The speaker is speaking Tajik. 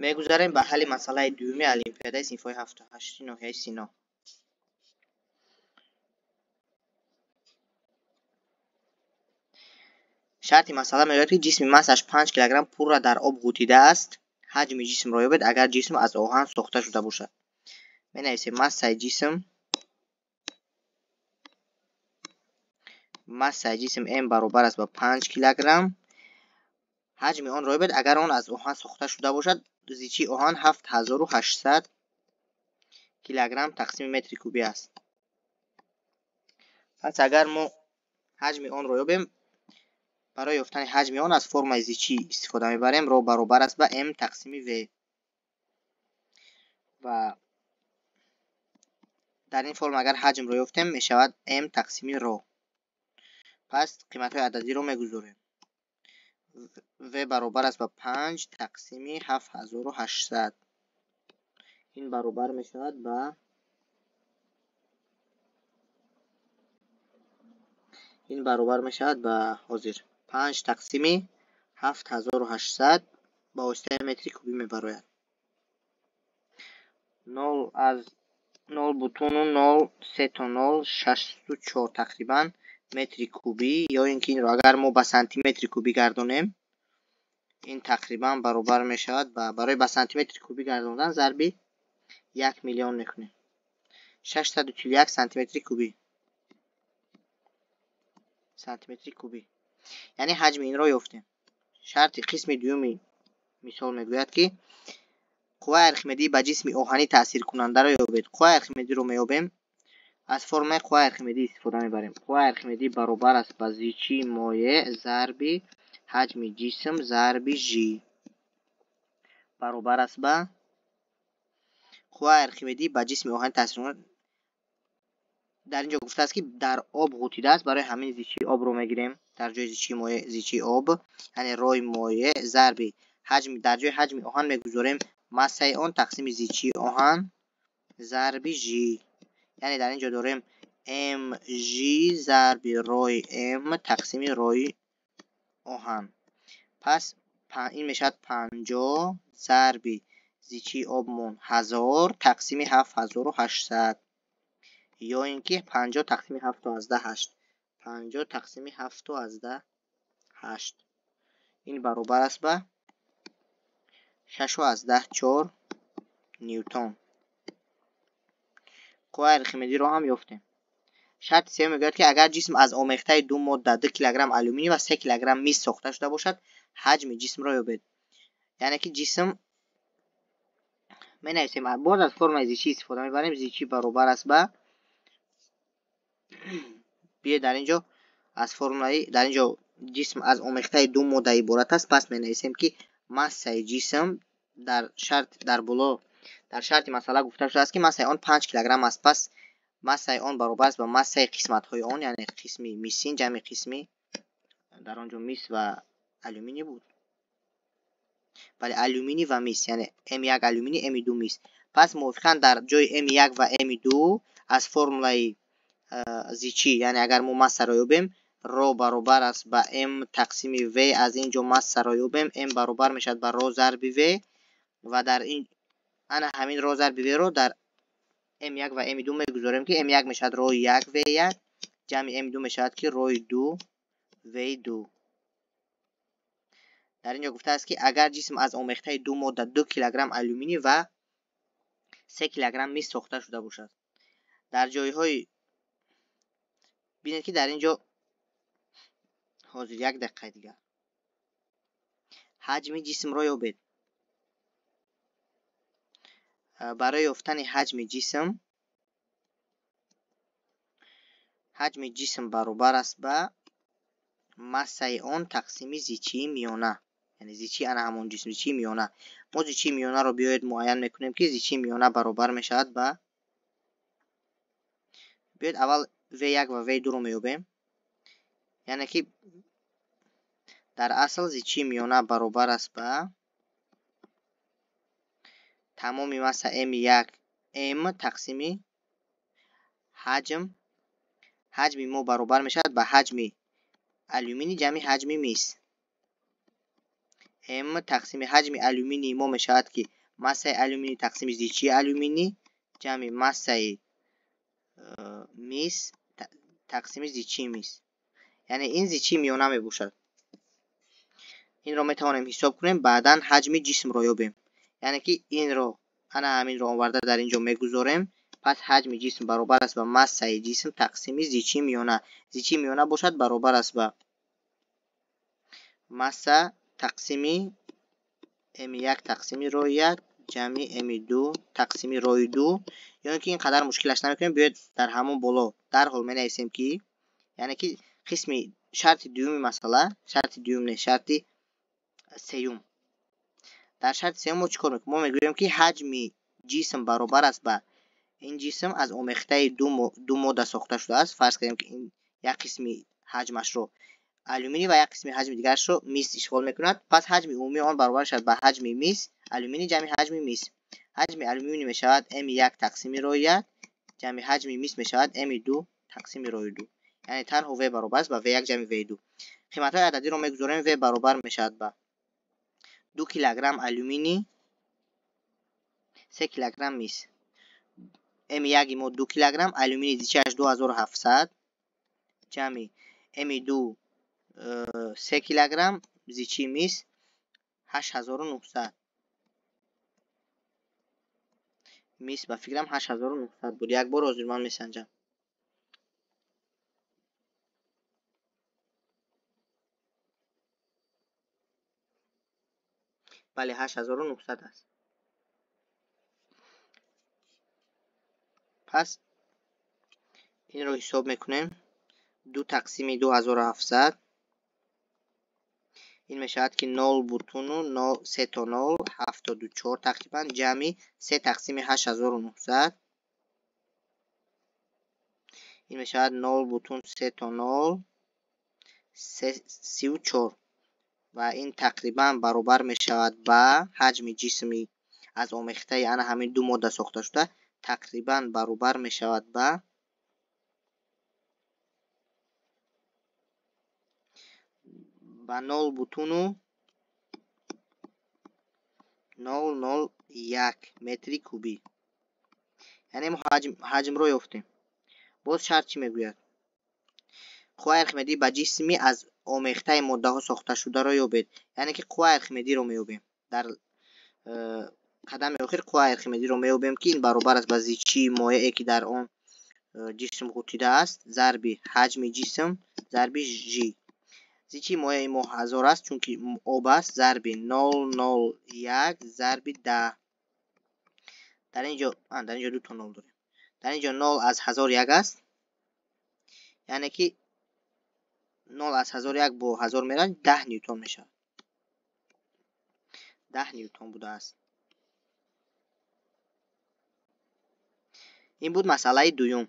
Мегузарем ба ҳалли масъалаи дуюми олимпиадаи синфҳои ҳафту ҳашти ноҳияи Сино. Шарти масъала мегӯяд, ки ҷисми массаш 5 килограмм пурра дар об ғӯтидааст. Ҳаҷми ҷисмро ёбед, агар ҷисм аз оҳан сохта шуда бошад. Менависем массаи ҷисм, массаи ҷисм м баробар аст ба 5 килограмм. Ҳаҷми онро ёбед, агар он аз оҳан сохта шуда бошад. Зичии оҳан 7800 килограмм тақсими метри кубӣ аст. Пас агар мо ҳаҷми онро ёбем, барои ёфтани ҳаҷми он аз формаи зичӣ истифода мебарем. Ро баробар аст ба м тақсими в. Ва дар ин форма агар ҳаҷмро ёфтем, мешавад м тақсими ро. Пас қиматҳои ададиро мегузорем. В баробар аст ба 5 тақсими 7800. Ин баробар мешавад ба ҳозир 5 тақсими 7800 ба воситаи метри кубӣ мебарояд. 0 аз 0,03 то 0,64 тақрибан метри кубӣ, ё ин ки инро агар мо ба сантиметри кубӣ гардонем, ин тақрибан баробар мешавад ба, барои ба сантиметри кубӣ гардондан зарби 1 миллион мекунем. 641 сантиметри кубӣ. Сантиметри кубӣ. Яъне ҳаҷми инро ёфтем. Шарти қисми дуюми мисол мегӯяд, ки қувваи Архимедӣ ба ҷисми оҳанӣ таъсиркунандаро ёбед. Қувваи Архимедиро меёбем. Аз формаи қувваи Архимедӣ истифода мебарем. Қувваи Архимедӣ баробар аст ба зичии моеъ зарби ҳаҷми ҷисм зарби ж. Баробар аст ба қувваи Архимедӣ ба ҷисми оҳанӣ таъсиркунанда. Дар ин ҷо гуфтааст, ки дар об ғӯтидааст, барои ҳамин зичии обро мегирем. Дар ҷои зичии моеъ зичии об, яъне рои моеъ зарби ҳаҷм, дар ҷои ҳаҷми оҳан мегузорем массаи он тақсими зичии оҳан зарби ж. Яъне дар ин ҷо дорем мж зарби рои м тақсими рои оҳан. Пас ин мешавад 50 зарби зичии обмон 1000 тақсими 7800, ё ин ки 50 тақсими 7,8. 50 тақсими 7,8. Ин баробар аст ба 6,4 ньютон. Қувваи Архимедиро ҳам ёфтем. Шарти сеюм мегӯяд, ки агар ҷисм аз омехтаи ду модда 2 килограмм алюминий ва 3 килограмм мис сохта шуда бошад, ҳаҷми ҷисмро ёбед. Яъне ки ҷисм менависем, боз аз формаи зичӣ истифода мебарем. Зичӣ баробар аст ба, биёед дар ин ҷо аз формулаи, дар ин ҷо ҷисм аз омехтаи ду модда иборат аст, пас менависем, ки массаи ҷисм дар шарт, дар боло, дар шарти масъала гуфта шудааст, ки массаи он 5 килограмм аст. Пас массаи он баробар аст ба массаи қисматҳои он, яъне қисми мисин ҷамъи қисми дар он ҷо мис ва алюминий буд. Бале, алюминий ва мис, яъне М1 алюминий, М2 мис. Пас мувофиқан дар ҷои М1 ва М2 аз формулаи зичӣ, яъне агар мо массаро ёбем, ро баробар аст ба м тақсими в, аз ин ҷо массаро ёбем, м баробар мешавад ба ро зарби в, ва дар ин ана ҳамин ро зарби в ро дар М1 ва М2 мегузорем, ки М1 мешавад рои 1 В1, ҷамъи М2 мешавад ки рои 2 В2. Дар ин ҷо гуфтааст, ки агар ҷисм аз омехтаи ду модда 2 килограмм алюминий ва 3 килограмм мис сохта шуда бошад. Дар ҷойҳои бинед, ки дар ин ҷо ҳозир як дақиқаи дигар ҳаҷми ҷисмро ёбед. Барои ёфтани ҳаҷми ҷисм, ҳаҷми ҷисм баробар аст ба массаи он тақсими зичии миёна, яъне зичии ана ҳамон ҷисм, зичии миёна. Мо зичии миёнаро биёед муайян мекунем, ки зичии миёна баробар мешавад ба, биёед аввал В1 ва В2-ро меёбем. Яъне ки дар асл зичии миёна баробар аст ба тамоми масса М1 М тақсими ҳаҷм. Ҳаҷми мо баробар мешавад ба ҳаҷми алюминий ҷамъи ҳаҷми мис. М тақсими ҳаҷми алюминий мо мешавад ки массаи алюминий тақсими зичии алюминий ҷамъи массаи мис тақсими зичии мис. Яъне ин зичии миёна мебошад. Инро метавонем ҳисоб кунем, баъдан ҳаҷми ҷисмро ёбем. Яъне ки инро ана ҳаминро оварда дар инҷо мегузорем. Пас ҳаҷми ҷисм баробар аст ба массаи ҷисм тақсими зичии миёна. Зичии миёна бошад баробар аст ба масса тақсими М1 тақсими рои 1 ҷамъи М2 тақсими рои 2. Ё ин ки ин қадар мушкилаш намекунем, биёед дар ҳамон боло дарҳол менависем ки, яъне ки қисми шарти дуюми масъала, шарти дуюм не, шарти сеюм. Дар шарти сеюм мо чӣ кор мекунем? Мо мегӯем ки ҳаҷми ҷисм баробар аст ба ин ҷисм аз омехтаи ду модда сохта шудааст. Фарз кардем ки ин як қисми ҳаҷмашро алюминий ва як қисми ҳаҷми дигарашро мис ишғол мекунад. Пас ҳаҷми умумии он баробар шавад ба ҳаҷми мис алюминий ҷамъи ҳаҷми мис. Ҳаҷми алюминий мешавад М1 тақсими рои 1 ҷамъи ҳаҷми мис мешавад М2 тақсими рои 2. Яъне танҳо В баробар аст ба В1 ҷамъи В2. Қиматҳои ададиро мегузорем. В баробар мешавад ба 2 килограмм алюминий, 3 килограмм мис. М1 мо 2 килограмм, алюминий зичиаш 2700 ҷамъи М2 3 килограмм, зичии мис 8900. Мис ба фикрам 8900 буд. Як бор ҳозир ман месанҷам. Бале, 8900 аст. Пас инро ҳисоб мекунем. 2 тақсими 2700 ин мешавад ки 0,03 074 тақрибан ҷамъи 3 тақсими 8900 ин мешавад 0,3 0 34 ва ин тақрибан баробар мешавад ба ҳаҷми ҷисми аз омехтаи ана ҳамин ду модда сохта шуда тақрибан баробар мешавад ба 0,001 метри кубӣ. Яъне мо ҳаҷмро ёфтем. Боз шарт чӣ мегӯяд? Қувваи Архимедӣ ба ҷисми аз омехтаи моддаҳо сохта шударо ёбед. Яъне ки қувваи Архимедиро меёбем. Дар қадами охир қувваи Архимедиро меёбем ки ин баробар аст ба зичии моеъе ки дар он ҷисм ғутидааст зарби ҳаҷми ҷисм зарби ж. Зичии моеъи мо 1000 аст, чунки об аст, зарби 0,01 зарби 10. Дар инҷо ду то нол дорем. Дар инҷо 0 аз 1001 аст. Яъне ки 0 аз 1001 бо 1000 меравад, 10 ньютон мешавад. 10 ньютон будааст. Ин буд масъалаи дуюм.